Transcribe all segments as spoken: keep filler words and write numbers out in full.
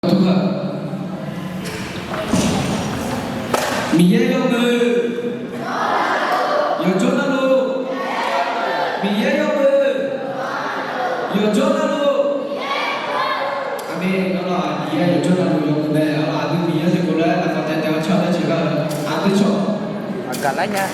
Miqyaer yawmuiq yawqjawr navluf, Miqyaer yawmuiq yawqjawr navluf. Aqmeq. Arlawq, Miqyaer yawqjawr navluf yawmuiq mae. Arlawq, aqdui Miqyaer tiqkawv laer aqkawq taev taev-awr car laer jeq gar-eu aqdui cawq aqgaf lar nya.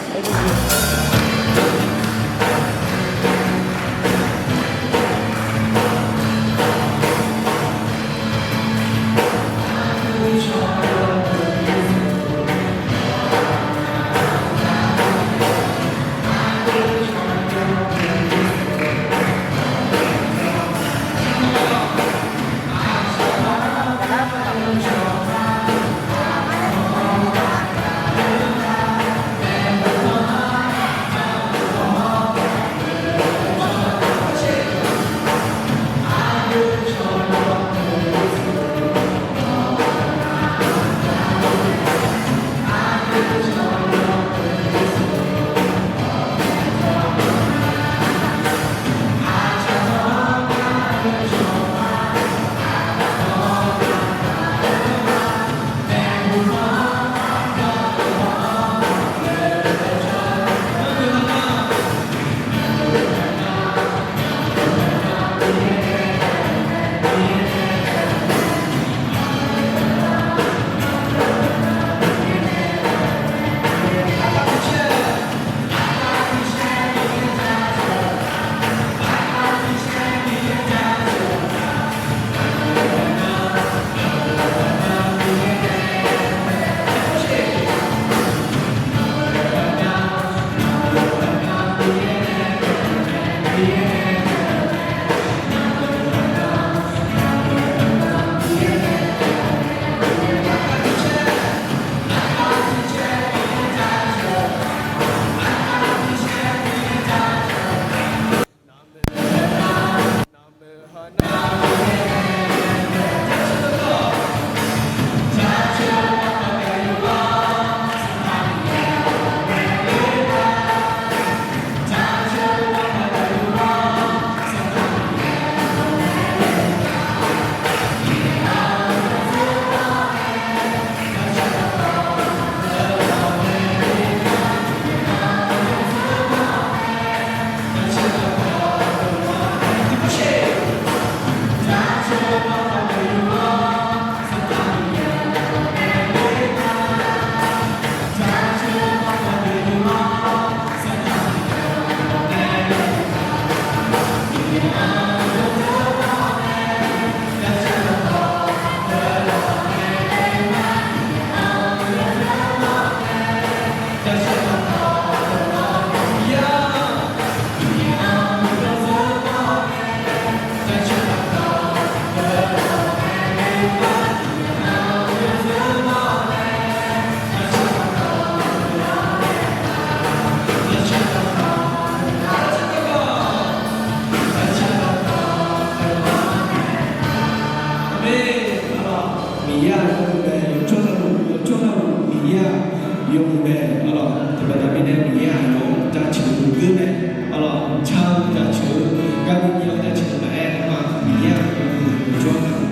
Miqyaer-aq yawmuiq mae, yawqjawr navluf, yawqjawr navluf Miqyaer-aq yawmuiq mae. Arlawq, tiqpavtav mirnae Miqyaer-aq nawq-anr jaceuq-eu geur mae. Arlawq, car-eu jaceuq-eu, garni ni-anr jaceuq-eu maqaer, arma Miqyaer-aq yawmuiq mae, yawqjawr navluf.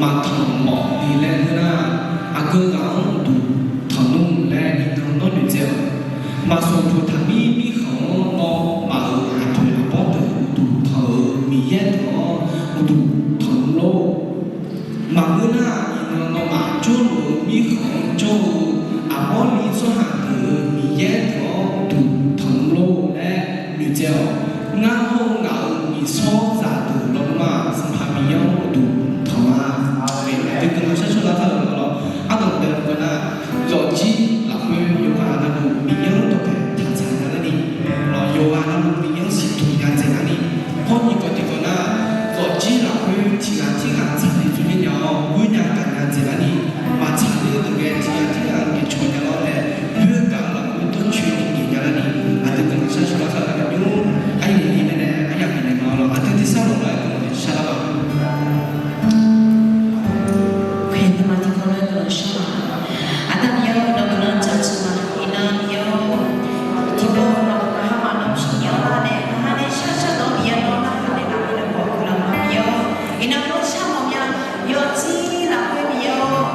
Maqtanq mawf ni laer ngeur nar, aqgeu ghaq-anr uqduq tanq nmr laer iqnan nawr noeqtsaev-awq. Maqsawq duq taqmir mirkhanq-anr nawmaf-euq aqpoeq aqbawr deuq uqduq tanq-euq Miqyaer deuq-anr uqduq tanq nmr lor. Maqngeur nar, iqnan nawmaf jawrluf-eu mirkhanq-anr jawr-eu aqbawrni tsawrhaq deuq-euq Miqyaer deuq-anr uqduq tanq nmr lor laer noeqtsaev-awq. Ngar hawr-eu ngaq-euq miqsawrzaq deuq lawnmr-aq, Sanqpaq Miqyaer-anr uqduq tanq ma. Aqdui guiqlanq sharshawr lar kar-eu lawr. Ardanq bae-eu nar, yawfjir lafkhoer yawqghaq navluf Miqyaer-anr dawqpae taqtsaq nya larni, yawqghaq navluf Miqyaer-anr siqduq nya dzaeq larni, hawr nyiq kawv tiqkawv nar, yawfjir lafkhoer tiqghaq tirghaq tsaqle dzoer nya-awr, ghoer nya gaq nya dzaeq larni, maqtsaqler-eu deuq ngae tiqghaq tirghaq ngaeqcawq nya lawr nae, yoergaq-eu lafkhoer dawrcoeni ngaeq nya larni, aqdui guiqlanq sharshawr lar kar-eu lawr. Aryaeq ni nae nae aryamq bifnaeq ma lawr. Aqdui tersar lawq lar-aer guiqlanq shar lar-awq. Aqda Miqyaer-or, nawq guiqlanq jaceuq ma. Iqnan Miqyaer-or, tiqpov nawq-euq ngaqha maf nawr pyeuf nya-awr lar nae, ngaqha nae shar shar dawq-anr Miqyaer nawr narhaq naeqlaf-eu dawq khawf guiqlanq ma Miqyaer-or. Iqnan nawr shar mawf mya, yawfjir lafkhoer Miqyaer-or,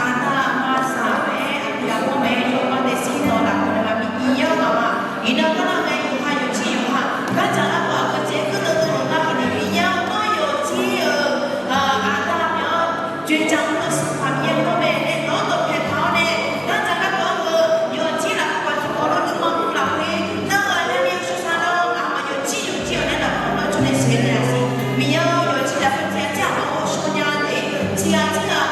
aqda aqma zaq-aer aqyawf-anr mae yawqghaq daefzir nawq lafkhoer nae ma Miqyaer-or, ngaqma. Iqnan gar nar ngae yawqha yawfjir yawqha gardzaq lar khawf aqgeu jeq keuvdov dov-euq nar khawf ni Miqyaer-or, nawr yawfjir-euq aqda Miqyaer-or, joeqjaq mr-eu Sanqpaq Miqyaer-or mae nae nawq-anr dawqpae taq-awr nae, gardzaq garkawv-anr heu yawfjir lafkhoer khawf tiqkawv lawr nuima mr lafkhoer nar-eu aqyawf ni-eu shawsha nar-awr ngaqma yawfjir yawfjir-euq nae lafkhoer nawr jawr nae sheuqghae naeq-a siq. Miqyaer-or, yawfjir lafkhoer tiqghaq tirghaq nawq-anr ghovshaw nya nae, tiqghaq tirghaq